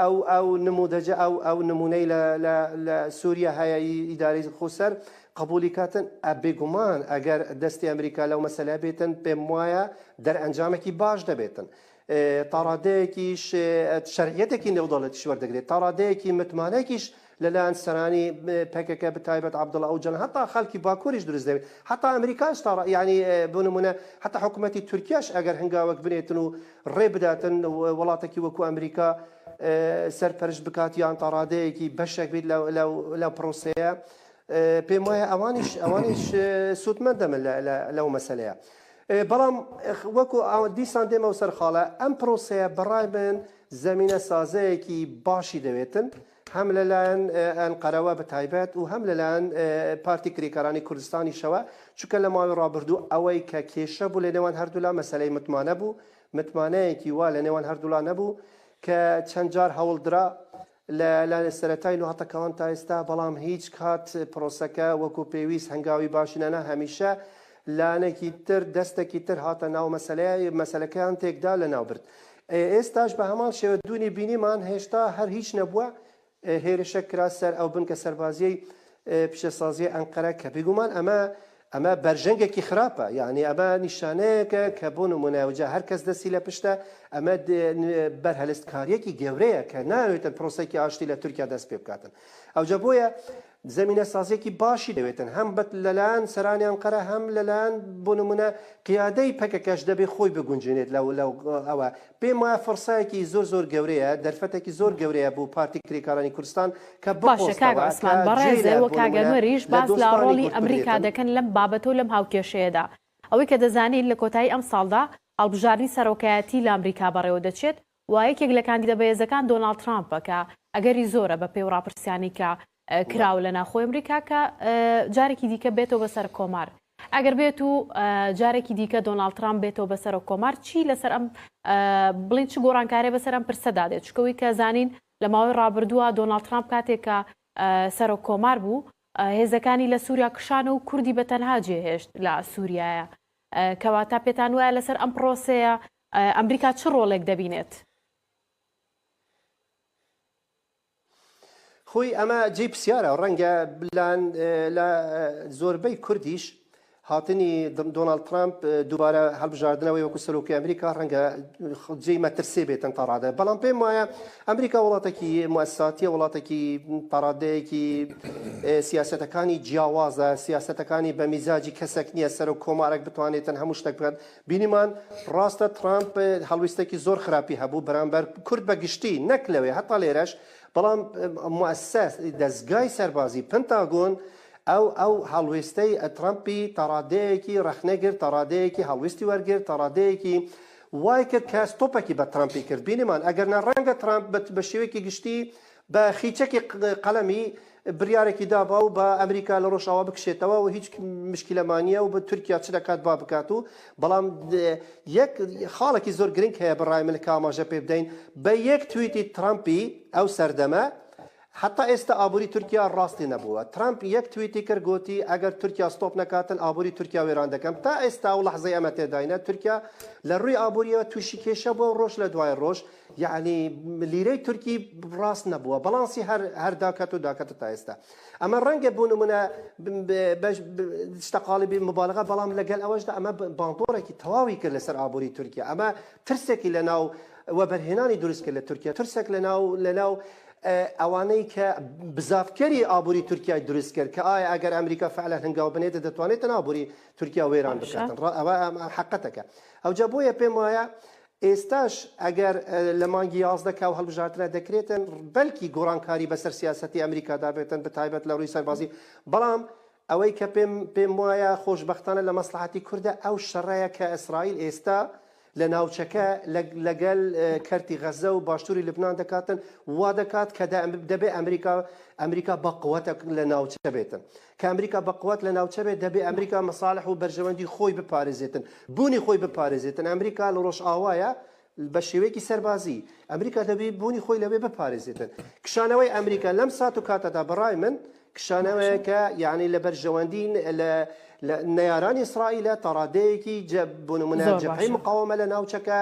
S3: ئەو ئەو نمودەجە ئەو ئەو نمونەی لە لە لە سووریا هەیە ئیدارەی خۆسەر قبولی کاتن بێگومان ئەگەر دەستی ئەمریکا لەو مەسەلە بێتن پێم وایە دەرئەنجامێکی باش دەبێتن تاڕادەیەکیش شەرعیەتێکی نێودەوڵەتیش وەردەگرێت تاڕادەیەکی متمانەیەکیش لەلایەن سەرانی پەکەکە بەتایبەت عەبدوڵا ئۆجەلان هەتا خەڵکی باکووریش دروست دەبێت هەتا ئەمریکاش تا یانی بۆ نموونە هەتا حکوومەتی تورکیاش ئەگەر هەنگاوێک بنێتن و ڕێ بداتن وڵاتێکی وەکو ئەمریکا سەرپەرشت بکات یان تا ڕادەیەکی بەشێک بیت لەو پرۆسەیە پێم وایە ئەوانیش ئەوانیش سوودمەند دەبن لەو مەسەلەیە بەڵام وەکو دیسان دێمەوە سەر خاڵە ئەم پرۆسەیە بەڕای من زەمینە سازەیەکی باشی دەوێتن هەم لەلایەن ئەنقەرەوە بە تایبەت و هەم لەلایەن پارتی کرێکارانی کوردستانیشەوە، چونکە لە ماوەی ڕابردوو ئەوەی کە کێشە بوو لە نێوان هەردوولا مەسەلەی متمانە بوو، متمانەیەکی وا لە نێوان هەردوولا نەبوو کە چەند جار هەوڵ درا لە لە سەرەتای نۆهەتەکان تا ئێستا، بەڵام هیچ کات پرۆسەکە وەکو پێویست هەنگاوی باشی نەنا، هەمیشە لایەنێکی تر دەستێکی تر هاتە ناو مەسەلەیە مەسەلەکەیان تێکدا لەناو برد. ئێستاش بە هەمان شێوە دوونی بینیمان هێشتا هەر هیچ نەبووە هێرشە کرا سەر ئەو بنکە سەربازیەی پیشەسازیە ئەنقەرە کە بێگومان ئەمە ئەمە بەرژەنگێکی خراپە یعنی ئەمە نیشانەیەکە کە بۆ نمونە وجا هەر کەس دەستی لە پشتە ئەمە بەرهەلستکاریەکی گەورەیە کە ناوێتن پرۆسێکی ئاشتی لە تورکیا دەست پێ بکاتن ئەوجا بۆیە زەمینەسازیەکی باشی دەوێتن هەم بە لەلایەن سەرانی ئەنقەرە هەم لەلایەن بۆ نمونە قیادەی پەکەکەش دەبێ خۆی بگونجێنێت لەو لەو ئەوە پێم وایە فرسایەکی زۆر زۆر گەورەیە دەرفەتێکی زۆر گەورەیە بۆ پارتی کرێکارانی کوردستان کە
S1: باشە کاک
S3: بقۆزتەوە کە
S1: عوسمان
S3: جێ
S1: بەڕێز
S3: لە
S1: ئێوە
S3: بۆ
S1: کاک
S3: نمونە
S1: ئەنوەریش
S3: لە
S1: باس لە
S3: دۆستانی
S1: ڕۆڵی
S3: کورد
S1: ئەمریکا
S3: بگرێتن.
S1: دەکەن لەم بابەتە و لەم هاوکێشەیەدا ئەوەی کە دەزانین لە کۆتایی ئەمساڵدا هەڵبژاردنی سەرۆکایەتی لە ئەمریکا بەڕێوە دەچێت و یەکێک لە کاندیدە بەهێزەکان دۆناڵد ترامپە کە ئەگەری زۆرە بە پێی و ڕاپرسیانەی کە کراوە لە ناخۆی ئەمریکا کە جارێکی دیکە بێتەوە بە سەرۆک کۆمار. ئەگەر بێت و جارێکی دیکە دۆناڵد ترامپ بێتەوە بە سەرۆک کۆمار چی لەسەر ئەم بڵین چ گۆڕانکارێ بەسەر ئەم پرسەدا دێت چکەوەی کە زانین لە ماوەی ڕابردووە دۆناڵد ترامپ کاتێک کە سەرۆک کۆمار بوو هێزەکانی لە سووریا کشان و کوردی بە تەنها جێهێشت لە سووریایە کەواتە پێتان وایە لەسەر ئەم پرۆسەیە ئەمریکا چ ڕۆڵێک دەبینێت؟
S3: خۆی ئەمە جێی پرسیارە ڕەنگە لان لە زۆربەی کوردیش هاتنی دۆناڵد ترامپ دووبارە هەڵبژاردنەوەی وەکو سەرۆکی ئەمریکا ڕەنگە جێی مەترسێ بێتن تا ڕادە بەڵام پێم وایە ئەمریکا وڵاتێکی موسساتیە وڵاتێکی تاڕادەیەکی سیاسەتەکانی جیاوازە سیاسەتەکانی بە میزاجی کەسێک نییە سەرۆک کۆمارێک بتوانێتن هەموو شتێک بکات بینیمان ڕاستە ترامپ هەڵویستێکی زۆر خراپی هەبوو بەرامبەر کورد بە گشتی نەک لەوێ هەتا لێرەش بەڵام موسسە دەزگای سەربازی پنتاگۆن ئەو ئەو هەڵوێستەی ترەمپی تاڕادەیەکی ڕەخنە گرت، تاڕادەیەکی هەڵویستی وەرگرت، تاڕادەیەکی وای کرد کە ستۆپەکی بە ترەمپی کرد. بینیمان ئەگەرنا ڕەنگە ترەمپ بە شێوەیەکی گشتی بە خیچەکی قەڵەمی بریارێکی دابا و بە ئەمریکا لە ڕۆژئاوا بکشێتەوە و هیچ مشکیلەمان نییە و تورکیا چ دەکات با بکات و بەڵام یەک خاڵێکی زۆر گرنگ هەیە بە ڕای من کە ئاماژە پێ بدەین بە یەک تویتی ترەمپی ئەو سەردەمە هەتا ئێستا ئابوری تورکیا ڕاستی نەبووە. ترەمپ یەک تویتی کرد گۆتی ئەگەر تورکیا ستۆپ نەکاتن ئابوری تورکیا وێران دەکەم. تا ئێستا و لەحزەی ئەمە تێداینە تورکیا لە ڕووی ئابوریەوە توشی کێشە بووە و ڕۆژ لە دوای ڕۆژ یەعنی لیرەی تورکی ڕاست نەبووە بەڵانسی هەر هەر داکەت و داکەت تا ئێستا. ئەمە ڕەنگە بۆ نمونە شتە قاڵبی مبالغە بەڵام لەگەل ئەوەشدا ئەمە باندۆڕێکی تەواوی کرد لەسەر ئابوری تورکیا. ئەمە ترسێکی لە ناو وەبەرهێنانی دروست کرد لە تورکیا ترسێک لە ناو لە ناو ئەوانەی کە بزافکەری ئابووری تورکیای دروست کرد کە ئایا ئەگەر ئەمریکا فعلا هەنگاو بنێت دەتوانێت ئابووری تورکیا وێران بکاتن ئەوە حقەتەکە ئەوجا بۆیە پێم وایە ئێستاش ئەگەر لە مانگی 11 کاو هەڵبژاردنە دەکرێتن بەلکی گۆڕانکاری بەسەر سیاسەتی ئەمریکادا بێتن بە تایبەت لە ڕووی سەربازی بەڵام ئەوەی کە پێم پێم وایە خۆشبەختانە لە مەسڵەحەتی کوردە ئەو شەڕەیە کە ئیسرائیل ئێستا لە ناوچەکە لەگەل کەرتی غەزە و باشووری لبنان دەکاتن وا دەکات کە دەبێ ئەمریکا ئەمریکا بە قوتە لە ناوچە بێتن کە ئەمریکا بە قوت لە ناوچە بێت دەبێ ئەمریکا مەساڵح و بەرژەوەندی خۆی بپارێزێتن بوونی خۆی بپارێزێتن ئەمریکا لە ڕۆژئاوایە بە شێوەیەکی سەربازی، ئەمریکا دەبێ بوونی خۆی لەوێ بپارێزێتن. کشانەوەی ئەمریکا لەم سات و کاتەدا بە ڕای من کشانەوەیەکە یانی لە بەرژەوەندی لە لە نەیارانی ئیسرائیلە تا ڕادەیەکی جە بۆ نمونە
S1: زۆر
S3: جەبهەی
S1: باشە.
S3: مقاوەمە لە ناوچەکە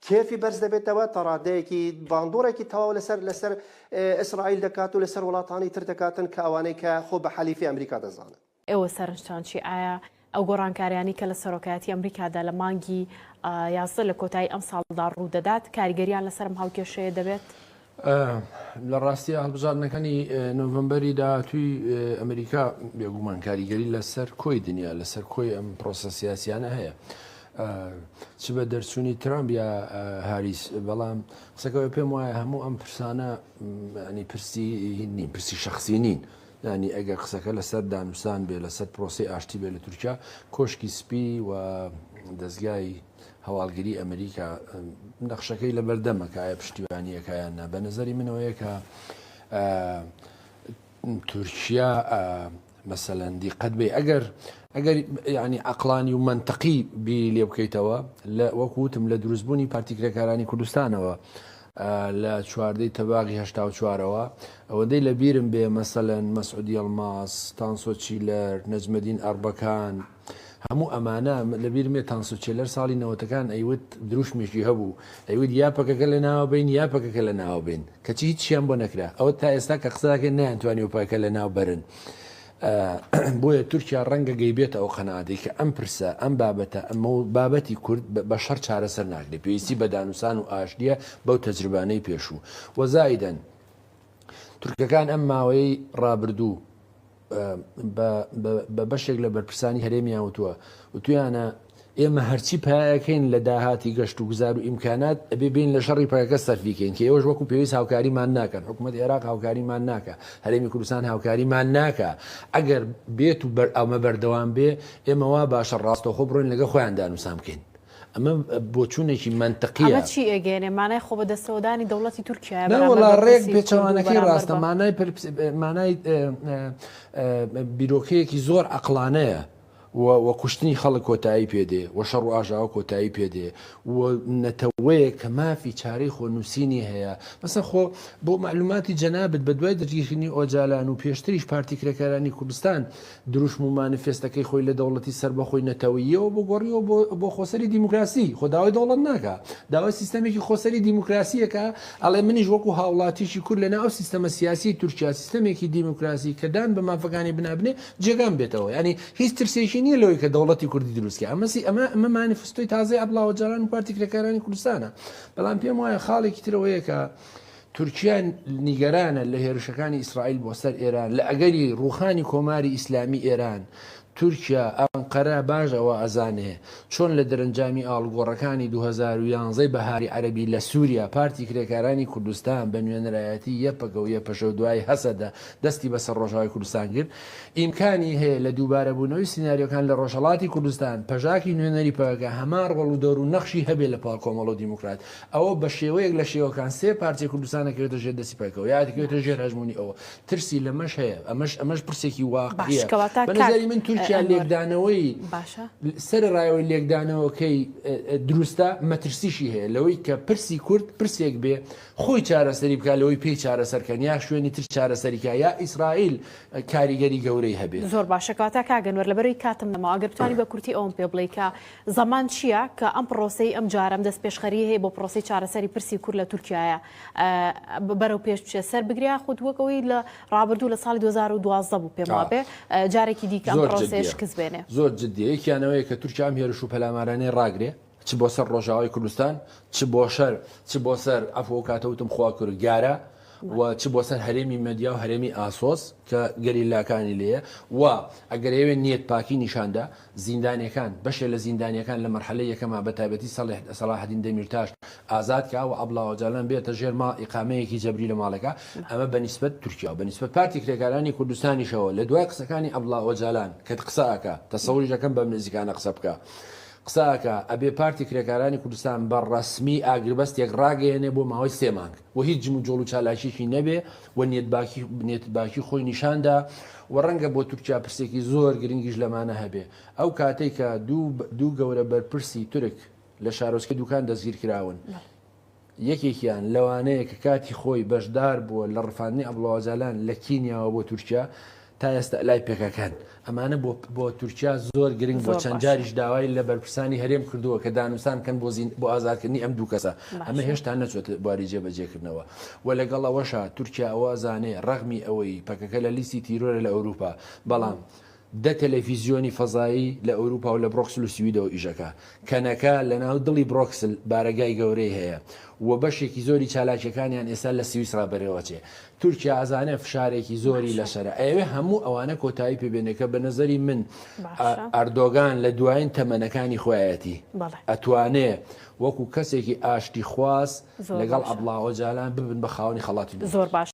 S3: کێفی بەرز دەبێتەوە تا ڕادەیەکی باندۆڕێکی تەواو لەسەر لەسەر ئیسرائیل دەکات و لەسەر وڵاتانی تر دەکاتن کە ئەوانەی کە خۆ بە حەلیفی ئەمریکا دەزانن.
S1: ئێوە سەرنجتان چیە؟ ئایا ئەو گۆڕانکاریانەی کە لە سەرۆکایەتی ئەمریکادا لە مانگی 11 لە کۆتایی ئەمساڵدا ڕوودەدات، کاریگەریان لەسەر ئەم هاوکێشەیە دەبێت؟
S2: لە ڕاستیا هەڵبژاردنەکانی نۆڤەمبەری داهاتووی ئەمریکا بێگومان کاریگەری لەسەر کۆی دنیا لەسەر کۆی ئەم پرۆسە سیاسیانە هەیە چ بە دەرچوونی ترامپ یا هاریس بەڵام قسەکەەوە پێم وایە هەموو ئەم پرسانە ینی پرسی نین پرسی شخصی نین ینی ئەگەر قسەکە لەسەر دانوسان بێ لەسەر پرۆسی ئاشتی بێ لە تورکیا کۆشکی سپی و دەستگای هەواڵگری ئەمریکا نەخشەکەی لەبەردەمە کە ئایا پشتیوانییەکە یان نا. بە نەزەری من ئەوەیە کە تورکیا مەسەلەن دیقەت بێ ئەگەر ئەگەر ینی عقلانی و منطقی بیری لێ بکەیتەوە لە وەکو وتم لە دروستبوونی پارتی کرێکارانی کوردستانەوە لە چواردەی تەباغی هەشتا و چوارەوە ئەوەندەی لە بیرم بێ مەسەلەن مەسعود یەڵماز تانسۆ چیلەر نەجمەدین ئەربەکان هەموو ئەمانە لە بیرم بێ تانسو چێلەر ساڵی نەوەتەکان ئەیوت دروشمێکی هەبوو ئەیوت یا پەکەکە لە ناوە بین یا پەکەکە لە ناوە بین کەچی هیچیان بۆ نەکرا ئەوە تا ئێستا کە قسە دەکەین نەیانتوانیوە پەکەکە لە ناو بەرن بۆیە تورکیا ڕەنگە گەیبێتە ئەو قەناعەتەی کە ئەم پرسە ئەم بابەتە ئەمە بابەتی کورد بە شەڕ چارەسەر ناکرێت پێویستی بە دانوسان و ئاشتیە بەو تەجربانەی پێشوو وەزایدەن تورکەکان ئەم ماوەیەی ڕابردوو بە بەشێک لە بەرپرسانی هەرێمیان وتووە وتویانە ئێمە هەرچی پایەکەین لە داهاتی گەشت و گوزار و ئیمکانات ئەبێ بین لە شەڕی پەکەکە سەرفیکەین کە ئێوەش وەکو پێویست هاوکاریمان ناکەن حکوومەت عێراق هاوکاریمان ناکە هەرێمی کوردستان هاوکاریمان ناکە ئەگەر بێت و بەر ئەمە بەردەوام بێ ئێمە وا باشە ڕاستەوخۆ بڕۆین لەگە خۆیان دانوسان بکەین ئەمە بۆچوونێکی مەنتقیە.
S1: ئەمە چی ئەگەیەنێ؟ مانای خۆبەدەستەوەدانی دەوڵەتی تورکیایە
S2: نا
S1: بەرامبەر
S2: وەڵا
S1: بە
S2: ڕێک
S1: پرسی کورد و
S2: پێچەوانەکەی
S1: بەرامبەر
S2: ڕاستە
S1: بە
S2: مانای مانای بیرۆکەیەکی زۆر عەقڵانەیە و و کوشتنی خەڵک کۆتایی پێ دێ و شەڕ و ئاژاوە کۆتایی پێ دێ و نەتەوەیەک کە مافی چارەی خۆنووسینی هەیە مەسەن خۆ بۆ مەعلوماتی جەنابت بە دوای دەستگیرکردنی ئۆجالان و پێشتریش پارتی کرێکارانی کوردستان دروشم و مانیفێستەکەی خۆی لە دەوڵەتی سەربەخۆی نەتەوەییەوە بۆ گۆڕیوە بۆ بۆ خۆسەری دیموکراسی. خۆ داوای دەوڵەت ناکا. داوای سیستەمێکی خۆسەری دیموکراسی ئەکا. ئەڵێ منیش وەکو هاوڵاتیی کورد لەناو ئەو سیستەمە سیاسیەی تورکیا، سیستەمێکی دیموکراسی کە دان بە مافەکانی بنابنێ، جێگام بێتەوە. یانی هیچ ترسێکی نییە لەوەی کە دەوڵەتی کوردی دروست کە. ئەمە سی ئەمە ئەمە مانیفستۆی تازەی عەبدوڵا ئۆجالان و پارتی کرێکارانی کوردستانە. بەڵام پێم وایە خاڵێکی تر ئەوەیە کە تورکیا نیگەرانە لە هێرشەکانی ئیسرائیل بۆ سەر ئێران، لە ئەگەری ڕووخانی کۆماری ئیسلامی ئێران، تورکیا، ئەنقەرە باش ئەوە ئەزانێ چۆن لە دەرەنجامی ئاڵوگۆڕەکانی 2011 ی بەهاری عەرەبی لە سوریا پارتی کرێکارانی کوردستان بە نوێنەرایەتی یەپەگە و یەپەژە و دوای هەسەدە دەستی بەسەر ڕۆژاوای کوردستان گرت ئیمکانی هەیە لە دووبارەبوونەوەی سیناریۆکان لە ڕۆژهەڵاتی کوردستان پەژاکی نوێنەری پەکەکە هەمان ڕۆڵ و دەور و نەخشی هەبێ لە پاڵ کۆمەڵە و دیموکرات ئەوە بە شێوەیەک لە شێوەکان سێ پارچەی کوردستان ئەکەوێتە ژێر دەستی پەکەکەوە یا ئەکەوێتە ژێر هەژموونی ئەوە. ترسی لەمەش هەیە. ئەمەش ئەمەش پرسێکی
S1: باش
S2: واقعیە.
S1: کەواتە
S2: بە
S1: کاک
S2: نەزەری من تورکیا
S1: ئەنوەر
S2: لێکدانەوەی
S1: باشە.
S2: سەرەڕای ئەوەی لێکدانەوەکەی دروستە، مەترسیشی هەیە لەوەی کە پرسی کورد پرسێک بێ خۆی چارەسەری بکا لەوەی پێی چارەسەر کەن یا شوێنی تر چارەسەری کا یا ئیسرائیل کاریگەری گەورەی هەبێ.
S1: زۆر باشە کەواتە کاک ئەنوەر لەبەرئەوەی کاتم نەماوە ئەگەر بتوانی بە کورتی ئەوەم پێ بڵێی کە زەمان چییە کە ئەم پڕۆسەی ئەم جارە ئەم دەستپێشخەرییە هەیە بۆ پڕۆسەی چارەسەری پرسی کورد لە تورکیایە بەرەو پێش بچێت سەر بگرێ یاخود وەک ئەوەی لە ڕابردوو لە ساڵی 2012 بوو پێم وابێ جارێکی دیکە ئەم
S2: زۆر
S1: پڕۆسەیە
S2: جدیە
S1: شکست بێنێ؟
S2: زۆر جدیە یەکیان ئەوەیە کە تورکیا ئەم هێرش و پەلامارانەی ڕاگرێ چ بۆ سەر ڕۆژاوای کوردستان چ بۆ شەر چ بۆ سەر عەفو ئەو کاتە وتم خوا کورد گارە و چ بۆ سەر هەرێمی مەدیا و هەرێمی ئاسۆس کە گەریلاکانی لێیە و ئەگەر ئەیەوێ نیەت پاکی نیشاندا زیندانیەکان بەشێ لە زیندانیەکان لە مەرحەلەی یەکەما بە تایبەتی سەڵاحەدین دەمیرتاش ئازاد کا و عەبدوڵا ئۆجالان بێتە ژێر ماڵ ئیقامەیەکی جەبری لە ماڵێکا ئەمە بە نیسبەت تورکیا و بە نیسبەت پارتی کرێکارانی کوردستانیشەوە لە دوای قسەکانی عەبدوڵا ئۆجالان کە قسە ئەکا تەسەوریش ئەکەم بەم نزیکانە قسە بکا قسە ئەکا ئەبێ پارتی کرێکارانی کوردستان بە ڕەسمی ئاگربەستێک ڕاگەیەنێ بۆ ماوەی سێ مانگ و هیچ جموجۆڵ و چالاکیەکی نەبێ و نیەتباکی نیەتباکی خۆی نیشاندا و ڕەنگە بۆ تورکیا پرسێکی زۆر گرنگیش لەمانە هەبێ ئەو کاتەی کە دوو گەورە بەرپرسی تورک لە شارۆچکەی دوکان دەستگیر کراون یەکێکیان لەوانەیە کە کاتی خۆی بەشدار بووە لە ڕفاندنی عەبدوڵا ئۆجالان لە کینیاوە بۆ تورکیا تا ئێستا لای پێکەکەن ئەمانە بۆ بۆ تورکیا زۆر گرنگ بووە
S1: زۆر
S2: چەند
S1: باشە.
S2: جاریش داوای لە بەرپرسانی هەرێم کردووە کە دانوستان بکەن بۆ زین بۆ ئازادکردنی ئەم دوو کەسە ئەمە
S1: باشە.
S2: هێشتا نەچووەتە بواری جێبەجێکردنەوە و لەگەڵ ئەوەشا تورکیا ئەوە ئەزانێ ڕەغمی ئەوەی پەکەکە لە لیستی تیرۆرە لە ئەوروپا بەڵام. دە تەلەفیزیۆنی فەزایی لە ئەوروپا و لە برۆکسل و سویدەوە ئیش ئەکا. کەنەکە لە ناو دڵی برۆکسل بارەگای گەورەی هەیە و بەشێکی زۆری چالاکیەکانیان ئێستا لە سویسرا بەرێوەچێ. تورکیا ئەزانێ فشارێکی زۆری لەسەرە ئەیەوێ هەموو ئەوانە کۆتایی پێ بێنێ کە بە نەزەری من ئەردۆگان لە دوایین تەمەنەکانی خۆیەتی ئەتوانێ وەکو کەسێکی ئاشتیخواز لەگەڵ عەبدوڵا ئۆجالان ببن بە خاوەنی خەڵاتی
S1: زۆر باش.